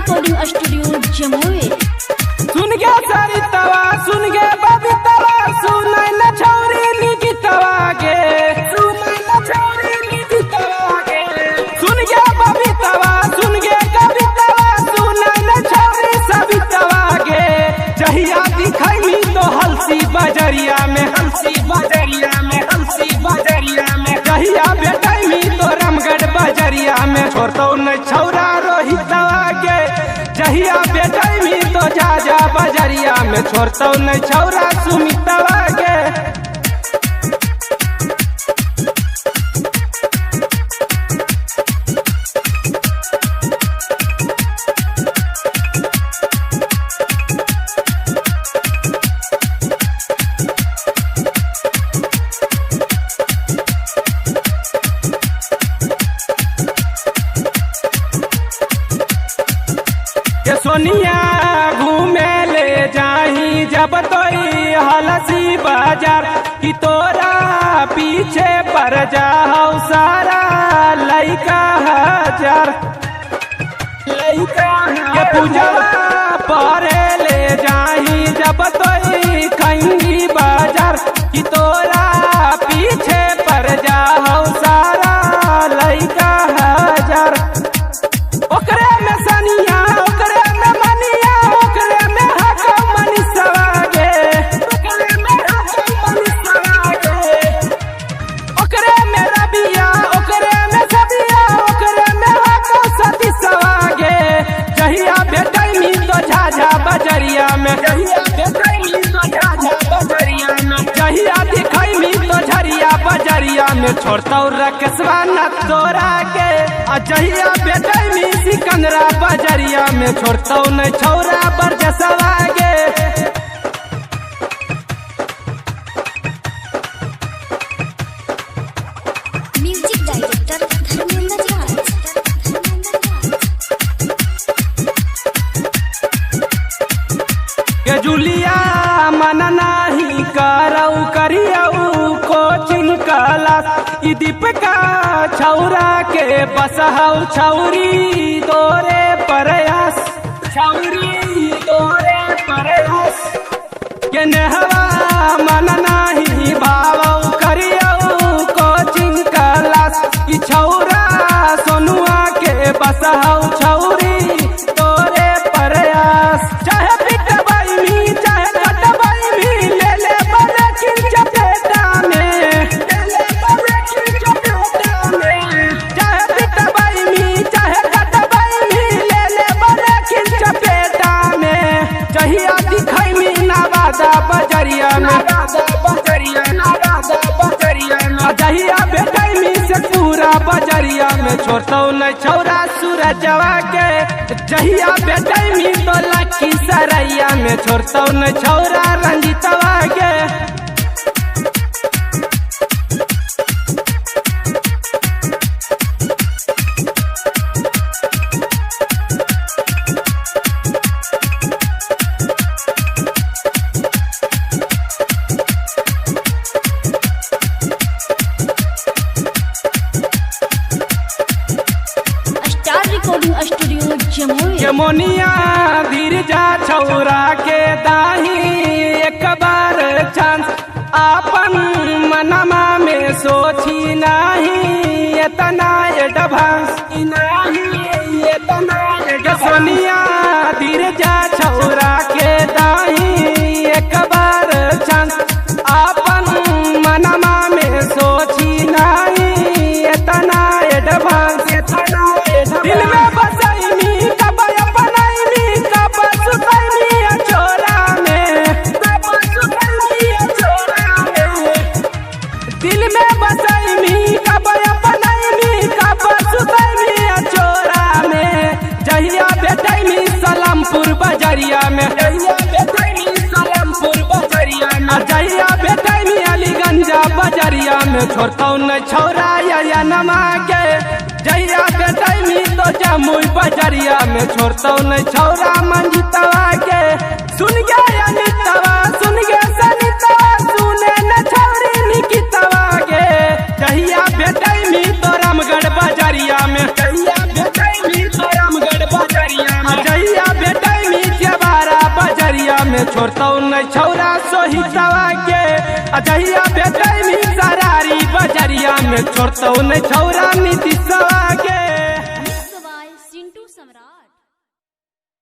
Recording studio Jamui. सुन गे सरितवा, सुन गे बबीतवा, सुनै न छौरी निकितवा गे, सुनै न छौरी निकितवा गे। सुन गे बबीतवा, सुन गे कवितवा, सुनै न छौरी सवितवा गे। जहिया दिखैली तो हलसी बजरिया में, हलसी बजरिया में, हलसी बजरिया में। जहिया भेटैली तो रामगढ़ बजरिया में, छोड़तौ न छौरा रोहितवा गे। जहिया भेटैली तो जा जा बजरिया में, छोड़तौ न छौरा सुमितवा गे। के सोनिया घूमे ले जाही जब तोई हलसी बाजार, कि तोरा पीछे पर जाओ सारा लइका हजार। के पूजवा परे ले जाही जब तोई खंगी बाजार, कि तोरा पीछे पर जाओ सारा लइका हजार। ओकरे में सनिया, ओकरे में मनिया, ओकरे में हको मनीषवा गे, ओकरे में हको मनीषवा गे। ओकरे में रबिया, ओकरे में सबिया, ओकरे में हको सतीशवा गे। जहिया भेटैनी तो झाझा बजरिया में, जहिया भेटैनी तो झाझा बजरिया में, जहिया दिखैनी तो झरिया बजरिया में, छोड़तौ रकसवा न तोरा के। आ जहिया भेटैनी सिकंदरा बजरिया में, छोड़तौ न छौरा बरजसवा गे। म्यूजिक डायरेक्टर धर्मेंद्र राज। धर्मेंद्र राज। के जुलिया मन नाही करौ करियौ कोचिंग क्लास, ई दीपका छौरा के बसहौ छौरी तोरे प्रयास, छौरी तोरे प्रयास। के नेहवा मन नाही भावौ करियौ कोचिंग क्लास, ई छौरा सोनुआ के बसहौ छौरी तोरे प्रयास। चाहे पिटबैनी चाहे कटबैनी, ले ले बरकिन चपेटा में, ले ले बरकिन चपेटा में। चाहे पिटबैनी चाहे कटबैनी, ले ले बरकिन चपेटा में। जहिया दिखैनी नवादा बजरिया में, नवादा बजरिया, नवादा बजरिया में। जहिया भेटैनी से पूरा बजरिया में, छोड़तौ न छौरा सूरजवा के। जहिया भेटैनी तो लखी सरैया में, छोड़तौ न छौरा रंजितवा के। Star recording studio Jamui. के मोनिया धीर जा छौरा के दाही एक बार चांस, आपन मनमा में सोची नाही एतना एडवांस, नाही एतना। के सोनिया धीर जा छौरा के दाही एक बार चांस, आपन मनमा में सोची नाही एतना एडवांस, एतना। दिल में बसैनी कब अपनैनी, कब सुतैनी अचोरा में, कब सुतैनी अचोरा में। दिल में बसैनी कब अपनैनी, कब सुतैनी अचोरा में। जहिया भेटैनी सलामपुर बजरिया में, जहिया भेटैनी सलामपुर बजरिया में। जहिया भेटैनी अलीगंजा बजरिया में, छोड़तौ न छौरा या नमा के। जहिया भेटैनी तो जमुई बजरिया में, छोड़तौ न छौरा मंजितवा के। सुन गे अनितवा, सुन गे सनितवा, सुने न छौरी निकितवा गे। जहिया भेटैनी तो रामगढ़ बजरिया में, जहिया भेटैनी तो रामगढ़ बजरिया में। में छोड़तौ नहीं छौरा सोहितवा के। आ जहिया भेटै मी सरारी बजरिया में छोड़तौ नहीं छौरा नीतीशवा।